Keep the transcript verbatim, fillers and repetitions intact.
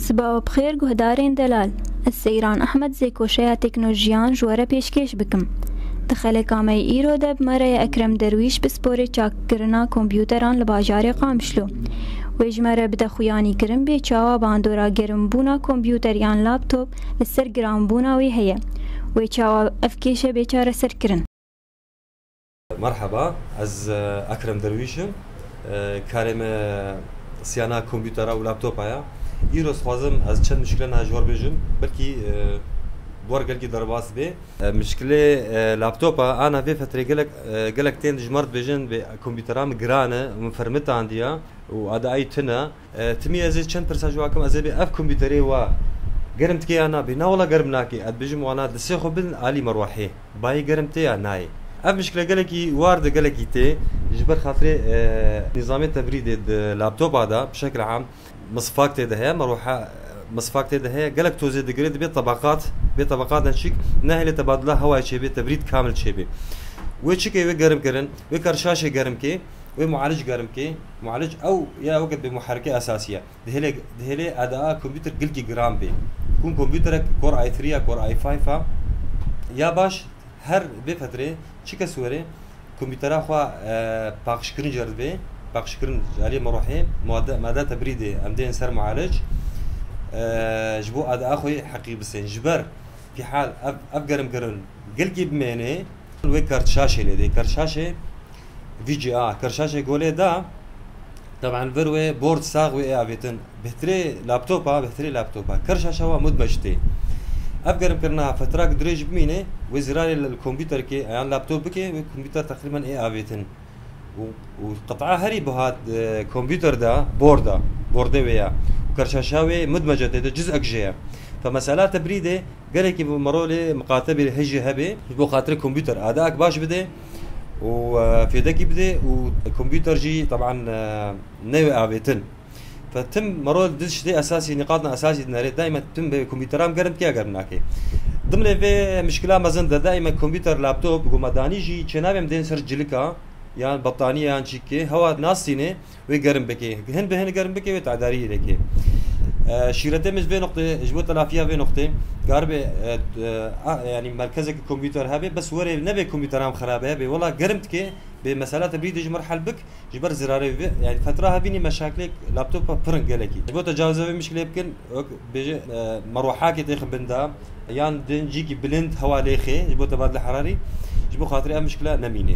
Sibawa bi xêr guhdarên delal. Ez Seyran Ehmed zêkoşeya teknolojiyan ji we re pêşkêş bikim. Di xeleka me yê îro de bi me re ye Ekrem Derwîş, pisporê çakkirina kompûteran li bajarê Qamişlo. Wê ji me re bide xuyanîkirin bê çawa bandora germbûna kompûter yan laptop li ser giranbûna wê heye. Wê çawa ev kêşe bê çareserkirin? Merheba, ez, e, Ekrem Derwîş im. E, karê me siyana kompûtera û laptopa ya. Îro dixwazim ez çend mişkile niha ji we re bêjim. Belkî, e, bi we re gelkî derbas bê. E, mişkilê, e, laptopa ana vê fetrê gelek, e, gelek tên ji me re dibêjin bê kompûtera min giran e, min fermitandiya û adayî tune. E, timî ez ê çend pirsa ji we kim, ez ê bê ev kompûterê wa germ dike ya nabê? Na wela germ nake. Ez dibêjim wana distê xwe bidin alî merwehê. Bayê germ tê ya nayê? Ev mişkile gelekî war de gelekî tê. Ji ber xatirê, e, nîzamê tebrîdê di laptopa de bi şekil am misfak tê de heye, merweha misfak tê de heye. Gelek tozê digire, dibê tebeqat, bê tebeqat ne çik, nehêle tebadila hewayê çêbê, tebrîd kamil çêbê. Wê çike wê germ kirin, wê kar şaşê germ kê, wê mualic germ kê. Mualic ew ya weke bê muherrikê esasî ye. Dihêlê, dihêlê adaa kompûter gilkî giran bê. Kun kompûterek Core i three ya, Core i five a ya baş, her bê fetrê çi kes were kompûtera xwe, e, paqijkirin jê re dibê, paqijkirin ji aliyê merwehê, made, made tebrîdê em dên ser mualic, e, ji bo adaa xwe yê heqî bisên. Ji ber fîhal ev, ev germkirin gilkî bimêne, wê kart şaşê lê dê. Kart şaşê V G A, kart şaşê golê da, Teban vir wê bord sax wê ê avêtin. Bêhtirê laptopa, bêhtirê laptopa. Kar şaşa wa mudmec tê. Ev germkirina fetrak dirêj bimîne, wê zirarê li kompûterkê yan laptop bike, wê kompûter teqrîben ê avêtin. Û, û qit'a herî bihat, e, kompûter da, borda, bordê wê ya. Û kar şaşa wê mudmece tê de cizek jê ye. Fe mesela tebrîdê, Gelekî bi merolê miqatebê hejî hebe, ji bo xatirê kompûter adak baş bide û, e, fêdekî bide û kompûter jî teban, e, newê avêtin. Fe tim merol di ştê esasî, nîqatna esasî dinere, daîma tim bê kompûteran germ dike ya germ nake. Dimlê vê mişkila mezin de daîma kompûter, laptop, gomadanî jî çênabê em dên ser cilika, yan betaniye yan çîkê, hewa nastîne, wê germ bike. Hin bi hin germ bike, wê tedarî lê ke. E, şîretê min ji vê noqtê, ji bo telafiya vê noqtê, karibe, e, e, a, yanî merkezeke kompûter hebe, bes were nebe kompûteran xerabe hebe. Wela germ dike, bê mesela tebrîdê ji merhel bik, ji ber zirarê vê, yanî fetra hebînî meşakilê laptopa pirin gelekî. Ji bo tecawiza vê mişkilê bikin, wek bêje, e, merwehakê têxin bin da, yan din cîkî bilind hewa lêxê, ji bo tebadilê herarî, ji bo xatirê ev mişkila nemîne.